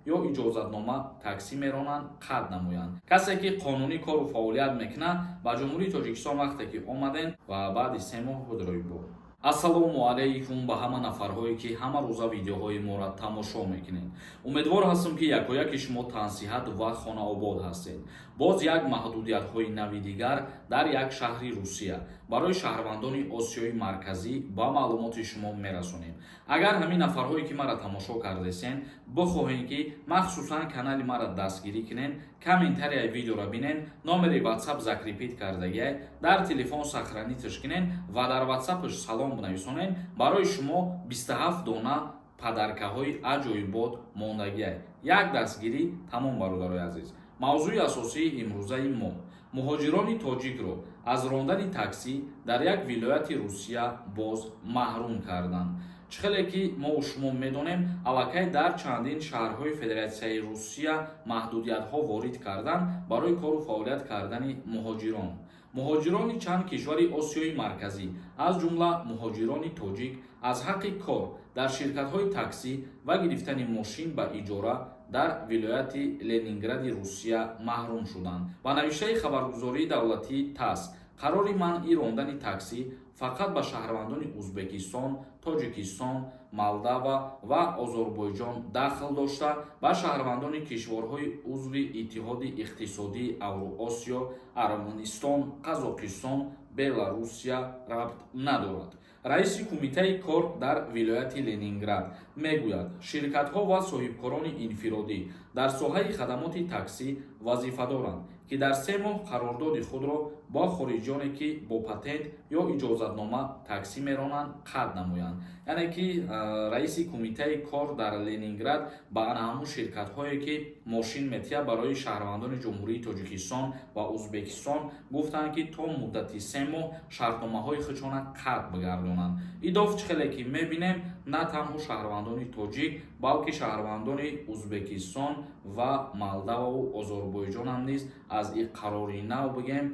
ё иҷозатнома таксӣ меронанд, қатъ намоянд. Касе ки қонунӣ кору фаъолият мекунад, ба Ҷумҳурии Тоҷикистон вақте ки омадем ва баъди 3 моҳ худрои бо. Ассалому алайкум ба ҳама нафарҳое, ки ҳама рӯза видеоҳои моро тамошо мекунед. Умедвор ҳастам, ки якояки шумо тансиҳат ва хонаобод ҳастед. Боз як маҳдудиятҳои нави дигар дар як шаҳри Русия барои шаҳрвандони Осиёи Марказӣ ба маълумоти шумо мерасонем. Агар ҳамин нафарҳое, ки маро тамошо кардесен, бихоҳем, ки махсусан канали маро дастгирӣ кунен, комментарияи видеоро бинен, номери WhatsApp закрепить кардагиай, дар телефон сохранить кунен ва дар WhatsAppш салом бинависонен, барои шумо 27 дона подаркаҳои аҷоибот мондагиай. Як дастгирӣ тамом. Бародарои азиз, мавзӯи асосии имрӯзаи мо: муҳоҷирони тоҷикро аз рондани таксӣ дар як вилояти Русия боз маҳрум карданд. Чӣ хеле ки мову шумо медонем, аллакай дар чандин шаҳрҳои Федератсияи Русия маҳдудиятҳо ворид карданд барои кору фаъолият кардани муҳоҷирон. Муҳоҷирони чанд кишвари Осиёи Марказӣ, аз ҷумла муҳоҷирони тоҷик, аз ҳаққи кор дар ширкатҳои таксӣ ва гирифтани мошин ба иҷора дар вилояти Ленингради Русия маҳрум шуданд. Ба навиштаи хабаргузории давлатии ТАСС, қарори манъи рондани таксӣ фақат ба шаҳрвандони Узбекистон, Тоҷикистон, Молдова ва Озарбойҷон дахл дошта, ба шаҳрвандони кишварҳои узви Иттиҳоди Иқтисодии Авроосиё, Арманистон, Қазоқистон, Беларусия рабт надорад. Раиси кумитаи кор дар вилояти Ленинград мегӯяд, ширкатҳо ва соҳибкорони инфиродӣ дар соҳаи хадамоти таксӣ вазифа доранд, ки дар 3 моҳ қарордоди худро бо хориҷиёне, ки бо патент ё иҷозатнома таксӣ меронанд, қатъ намоянд. Яъне ки раиси кумитаи кор дар Ленинград ба ана ҳамун ширкатҳое, ки мошин метиҳад барои шаҳрвандони Ҷумҳурии Тоҷикистон ва Узбекистон, гуфтанд, ки то муддати 3 моҳ шартномаҳои худшона қатъ бигардонанд. Идоф чӣ хеле ки мебинем, на танҳо шаҳрвандони тоҷик, балки шаҳрвандони Узбекистон ва Молдававу Озарбойҷонам низ аз ин қарори нав, бигем,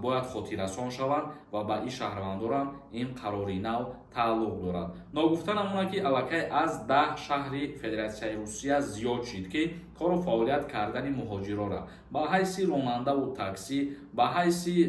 бояд хотиррасон шаванд ва ба ин шаҳрвандорам ин қарори нав тааллуқ дорад. Ногуфта намонад, ки аллакай аз 10 шаҳри Федератсияи Русия зиёд шид, ки кору фаъолият кардани муҳоҷирора ба ҳайси ронандаву таксӣ, ба ҳайси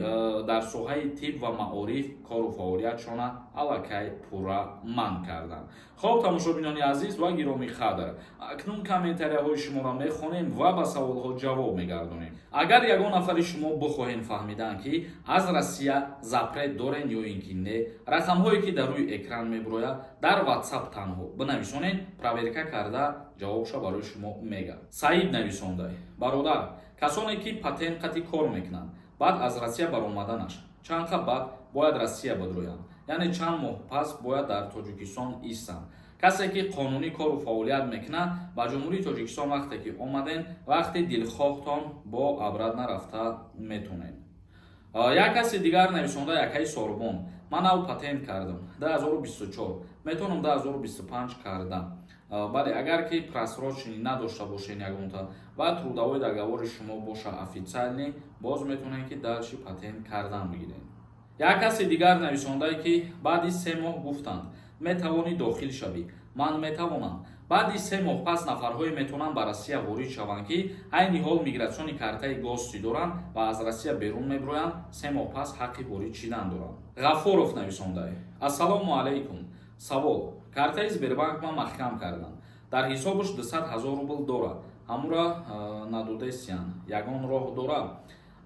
дар соҳаи тиб ва маориф кору фаъолиятшона аллакай пурра манъ карданд. Хоб, тамошобинони азиз ва гиромӣ қадр, акнун комментарияҳои шуморо мехонем ва ба саволҳо ҷавоб мегардонем. Агар ягон нафари шумо бихоҳем фаҳмидан, ки аз Россия запрет дорен ё ин ки не, рақамҳое, ки дар рӯи экран мебурояд, дар WhatsApp танҳо бинависонед, проверка карда ҷавобша барои шумо мегӯяд. Саид нависондай: «Бародар, касоне ки патент қати кор мекунанд, баъд аз Россия баромаданаш чанд қа баъд бояд Россия бидроянд, яъне чанд моҳ пас бояд дар Тоҷикистон истанд?» Касе ки қонунӣ кору фаъолият мекунад, ба Ҷумҳурии Тоҷикистон вақте ки омаден, вақти дилхоҳтон бо обратно рафта метонед. Як каси дигар нависонда: «Якаи Сорбон, ман нав патент кардам 2024, метавонам 2025 кардам?» Бале, агар ки просроченный надошта бошен ягонта ва трудовой договори шумо боша официальный, боз метавонед, ки дальше патент кардан бигиред. Як каси дигар нависондае, ки баъди 3 моҳ гуфтанд, метавонӣ дохил шавӣ, ман метавонам? Баъди 3 моҳ пас нафарҳое метавонанд ба Россия ворид шаванд, ки айни ҳол миграционный картаи гости доранд ва аз Россия берун мебироянд, 3 моҳ пас ҳаққи ворид шидан доранд. Ғаффоров нависондае: «Ассалому алайкум. Савол: картаи Сбербанк ман маҳкам кардам, дар ҳисобаш 200 000 рубл дорад, ҳамура надодесиян, ягон роҳ дорад?»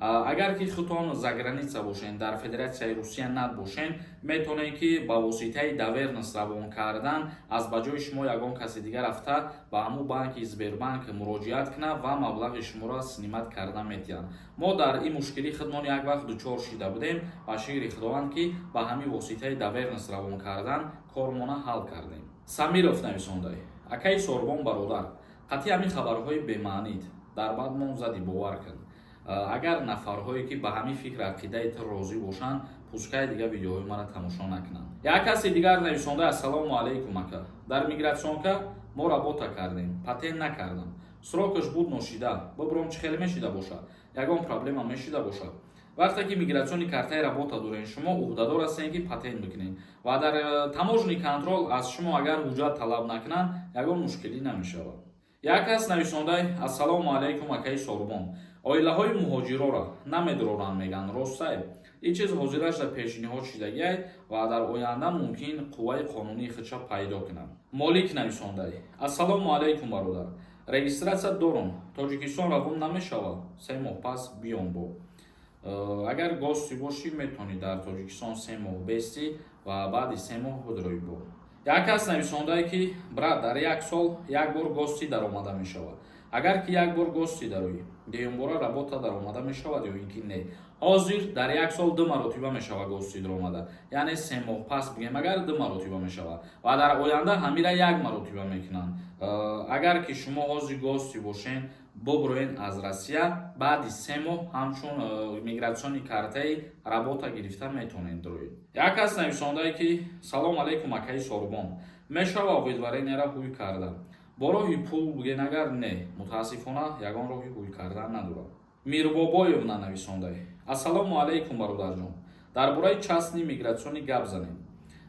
Агар ки худтон за граница бошен, дар Федератсияи Русия набошен, метавонед, ки ба воситаи доверенность равон кардан аз ба ҷои шумо ягон каси дигар рафта ба ҳамун банки Сбербанк муроҷиат кунад ва маблағи шуморо снимать карда метиҳанд. Мо дар ин мушкилӣ худмон як вақт дучор шида будем ва шукри Худованд, ки ба ҳамин воситаи доверенность равон кардан кормона ҳал кардем. Самиров нависондай: «Акаи Сорбон, бародар, қатъи ҳамин хабарҳои бемаънид дар бадмон зади, бовар кун. Агар нафарҳое, ки ба ҳамин фикр ақидаи ту розӣ бошанд, пускай дигар видеоҳои маро тамошо накунанд». Як каси дигар нависонда: «Ассалому алайкум, ака. Дар миграционка мо работа кардем, патент накардам, срокаш буд, ношида бибром, чӣ хеле мешида бошад, ягон проблема мешида бошад?» Вақте ки миграционный картаи работа дорен, шумо ӯҳдадор ҳастем, ки патент бикунед ва дар таможенный контроль аз шумо агар ҳуҷҷат талаб накунанд, ягон мушкилӣ намешавад. Як кас нависондай: «Ассалому алайкум, акаи Сорбон, оилаҳои муҳоҷирора намедуроранд, меган, ростай?» Ин чиз ҳозираш дар пешниҳод шидагиай ва дар оянда мумкин қувваи қонунии худша пайдо кунад. Молик нависондай: «Ассалому алайкум, бародар, регистрация дорум, Тоҷикистон равон намешавад, 3 моҳ пас биём?» Бо агар гости бошӣ, метавонӣ дар Тоҷикистон 3 моҳ бестӣ ва баъди 3 моҳ бидроӣ. Бо як кас нависондае, ки брат, дар як сол як бор гости даромада мешавад. Агар ки як бор гости дароӣ, дуюмбора работа даромада мешавад ё ин ки не? Ҳозир дар як сол ду маротиба мешавад гости даромада, яъне 3 моҳ пас бигем агар, ду маротиба мешавад ва дар оянда ҳамира як маротиба мекунанд. Агар ки шумо ҳозир гости бошен, буброен аз Россия, баъди 3 моҳ ҳамчун миграционный картаи работа гирифта метавонед дроед. Як кас нависондае, ки салом алейкум, акаи Сорбон, мешава выдворения ра ҳуй карда бо роҳи пул? Буген агар, не, мутаассифона, ягон роҳи ҳуй кардан надорад. Мирбобоевна нависондай: «Ассалому алайкум, бародарҷон, дар бораи частный миграционный гап занем».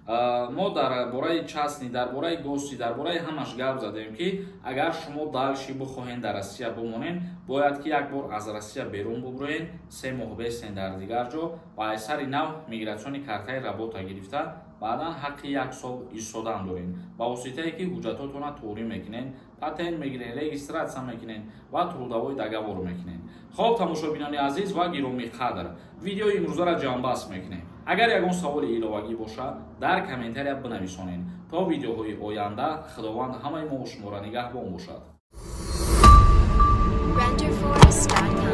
Мо дар бораи частный, дар бораи гости, дар бораи ҳамаш гап задем, ки агар шумо дальше бихоҳен дар Россия бимонен, бояд ки як бор аз Россия берун буброен, 3 моҳ бестен дар дигар ҷо ва аз сари нав миграционный картаи работа гирифта, баъдан ҳаққи як сол истодан дорем, ба воситае ки ҳуҷҷатотона туғрӣ мекунен, патент мегирен, регистрация мекунен ва трудовой договор мекунен. Хоб, тамошобинони азиз ва гиромӣ қадр, видеои имрӯзаро ҷамъбаст мекунем. Агар ягон саволи иловагӣ бошад, дар комментария бинависонед. То видеоҳои оянда Худованд ҳамаи мо шуморо нигаҳбон бошад. Renderforest.com.